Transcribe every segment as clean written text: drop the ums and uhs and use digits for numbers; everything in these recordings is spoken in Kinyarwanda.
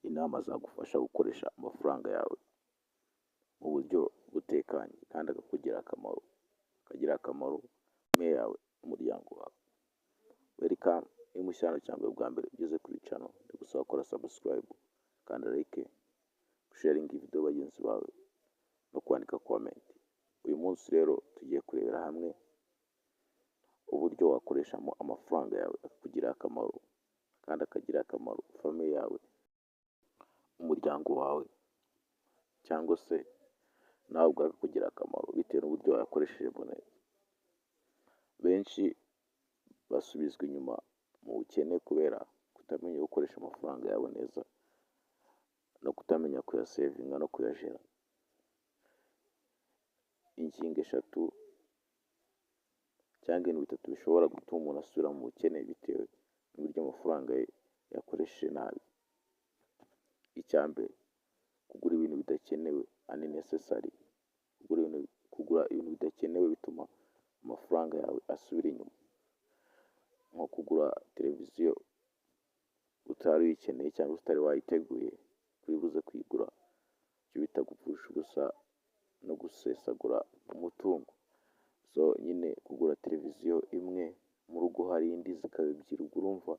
Inama zagufasha gukoresha amafaranga yawe mu buryo butekanye kandi akakugirira akamaro, akagirira akamaro famille yawe n'umuryango wawe. Welcome, niba mushyashya cyangwa bwa mbere ugeze kuri channel, ndagusaba gukora subscribe, kanda like, sharinga video bagenzi bawe no kwandika comment. Uyu munsi rero tugiye kurebera hamwe uburyo wakoreshamo amafaranga yawe akakugirira akamaro kandi akagirira akamaro famille yawe, umuryango wawe, cyangwa se nawe ubwawe akakugirira akamaro bitewe n'uburyo wayakoreshejemo neza. Benshi basubizwa inyuma mu bukene kubera kutamenya gukoresha amafaranga yabo neza no kutamenya kuyasevinga no kuyajera. Ingingo eshatu cyangwa ibintu bitatu bishobora gutuma umuntu asubira mu bukene bitewe n'uburyo amafaranga ye yakoresheje nabi. Icya mbere, kugura ibintu bidakenewe, unnecessary. Kugura ibintu bidakenewe bituma amafaranga yawe asubira inyuma, nko kugura televiziyo utari uyikeneye cyangwa se utari wayiteguye ko uri buze kuyigura, icyo bita gupfusha ubusa no gusesagura umutungo. So nyine kugura televiziyo imwe, mu rugo hari indi, zikaba ebyiri, ubwo urumva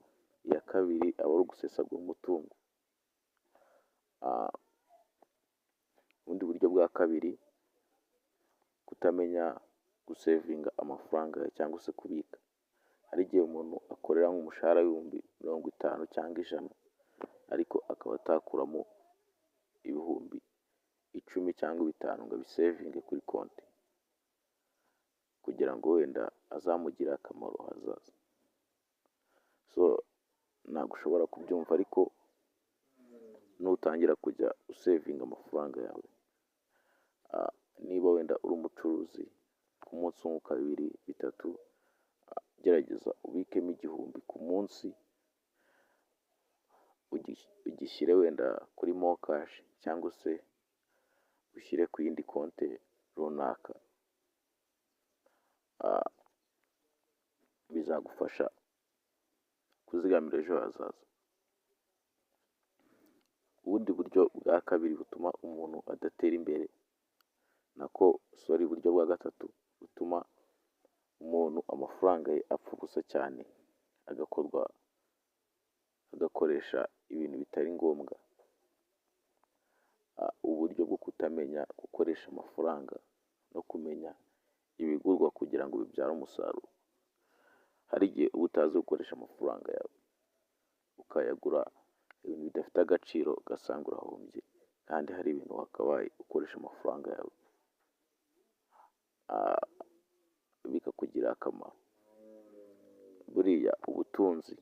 iya kabiri aba ari ugusesagura umutungo. Ubundi buryo bwa kabiri, kutamenya gusevinga amafaranga cyangwa se kubika. Hari igihe umuntu akorera nk'umushahara w'ibihumbi 50 cyangwa 100, ariko akaba atakuramo 10,000 cyangwa 5 ngo abisevinge kuri konti kugira ngo wenda azamugirire akamaro hazaza. So ntabwo ushobora kubyumva, ariko nutangira kujya usevinga amafaranga yawe, niba wenda uri umucuruzi, ku munsi wunguka bibiri, bitatu, gerageza ubikemo 1000 ku munsi, ugishyire wenda kuri MoKash cyangwa se ushyire ku yindi konti runaka, bizagufasha kuzigamira ejo hazaza. Ubundi buryo bwa kabiri butuma umuntu adatera imbere, nako sorry, uburyo bwa gatatu butuma umuntu amafaranga ye apfa ubusa cyane, agakorwa agakoresha ibintu bitari ngombwa, uburyo bwo kutamenya gukoresha amafaranga no kumenya ibigurwa kugira ngo bibyare umusaruro. Hari igihe uba utazi gukoresha amafaranga yawe, ukayagura ibintu bidafite agaciro, ugasanga urahombye kandi hari ibintu wakabaye ukoresha amafaranga yawe bikakugirira akamaro. Buriya ubutunzi,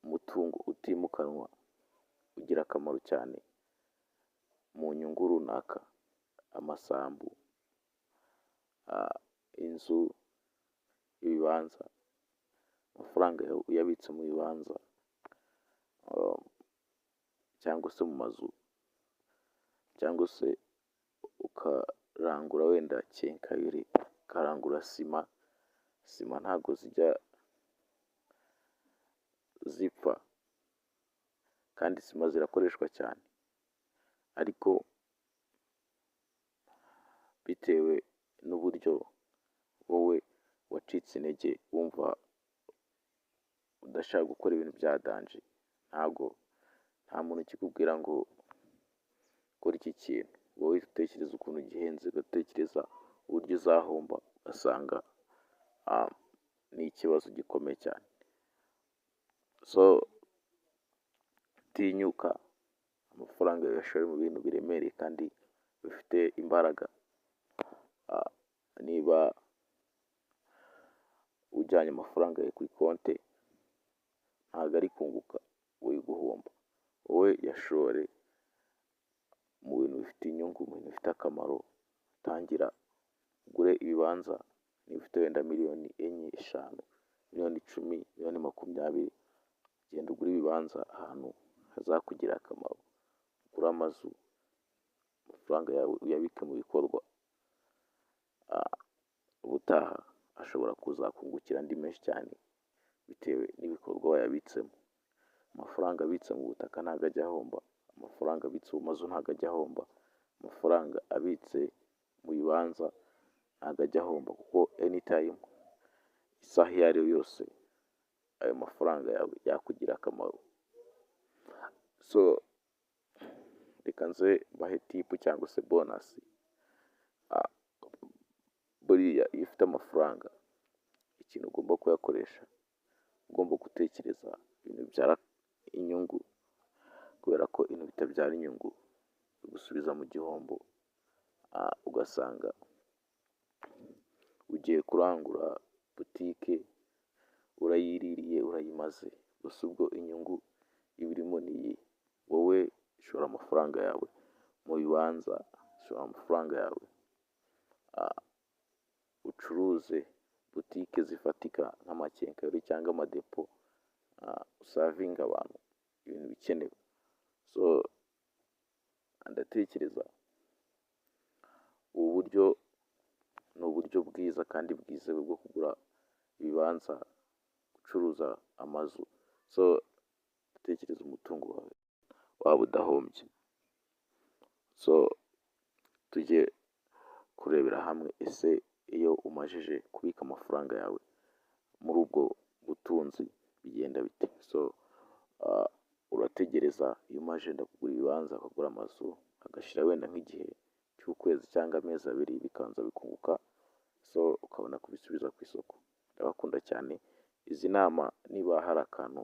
umutungo utimukanwa ugira akamaro cyane mu nyungu runaka, amasambu, inzu, ibibanza, amafaranga yawe uyabitse mu bibanza cyangwa se mu mazu, cyangwa se ukarangura wenda quincaillerie, ukarangura sima, sima ntabwo zijya zipfa kandi sima zirakoreshwa cyane, ariko bitewe n'uburyo wowe wacitse intege wumva udashaka gukora ibintu bya danger, ntabwo nta muntu ukikubwira ngo kora iki kintu, wowe utekereza ukuntu gihenze, ugatekereza uburyo uzahomba, ugasanga ni ikibazo gikomeye cyane. So tinyuka amafaranga uyashore mu bintu biremereye kandi bifite imbaraga. Niba ujyanye amafaranga yawe kuri konti ntabwo ari kunguka, uri guhomba, wowe yashore mu bintu bifite inyungu, mu bintu bifite akamaro, tangira ugure ibibanza, niba ufite wenda miliyoni 4, 5, miliyoni 10, miliyoni 20, genda ugure ibibanza ahantu hazakugirira akamaro, ugure amazu, amafaranga yawe uyabike mu bikorwa, ubutaha ashobora kuzakungukira andi menshi cyane bitewe n'ibikorwa wayabitsemo. Amafaranga abitse mu butaka ntabwo ajya ahomba, amafaranga abitse mu mazu ntabwo ajya ahomba, amafaranga abitse mu bibanza ntabwo ajya ahomba, kuko anytime, isaha iyo ari yo yose, ayo mafaranga yawe yakugirira akamaro. So reka nze mbahe tip cyangwa se bonus. Buriya iyo ufite amafaranga, ikintu ugomba kuyakoresha, ugomba gutekereza ibintu bibyara inyungu, kubera ko ibintu bitabyara inyungu bigusubiza mu gihombo, ugasanga ugiye kurangura butike urayiririye, urayimaze gusa. Ubwo inyungu iba irimo ni iyihe? Wowe shora amafaranga yawe mu bibanza, shora amafaranga yawe ucuruze butike zifatika nk'amaquincaillerie cyangwa amadepo, uservinge abantu ibintu bikenewe. So ndatekereza ubu buryo ni uburyo bwiza kandi bwizewe bwo kugura ibibanza, gucuruza amazu. So ndatekereza umutungo wawe waba udahombye. So tujye kurebera hamwe: ese iyo umajije kubika amafaranga yawe muri ubwo butunzi bigenda bite? So urategereza, iyo umaze kugura ibibanza, ukagura amazu, hagashira wenda nk'igihe cy'ukwezi cyangwa amezi 2, bikabanza bikunguka, so ukabona kubisubiza ku isoko. Ndabakunda cyane. Izi nama, niba hari akantu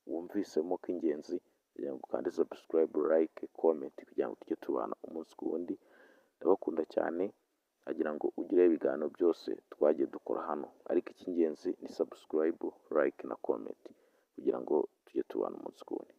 wumvisemo k'ingenzi, kugira ngo ukande subscribe, like, comment, kugira ngo tujye tubana umunsi ku wundi. Ndabakunda cyane, agira ngo ugire ibiganiro byose twagiye dukora hano, ariko icy'ingenzi ni subscribe, like na comment, kugira ngo tujye tubana umunsi ku wundi.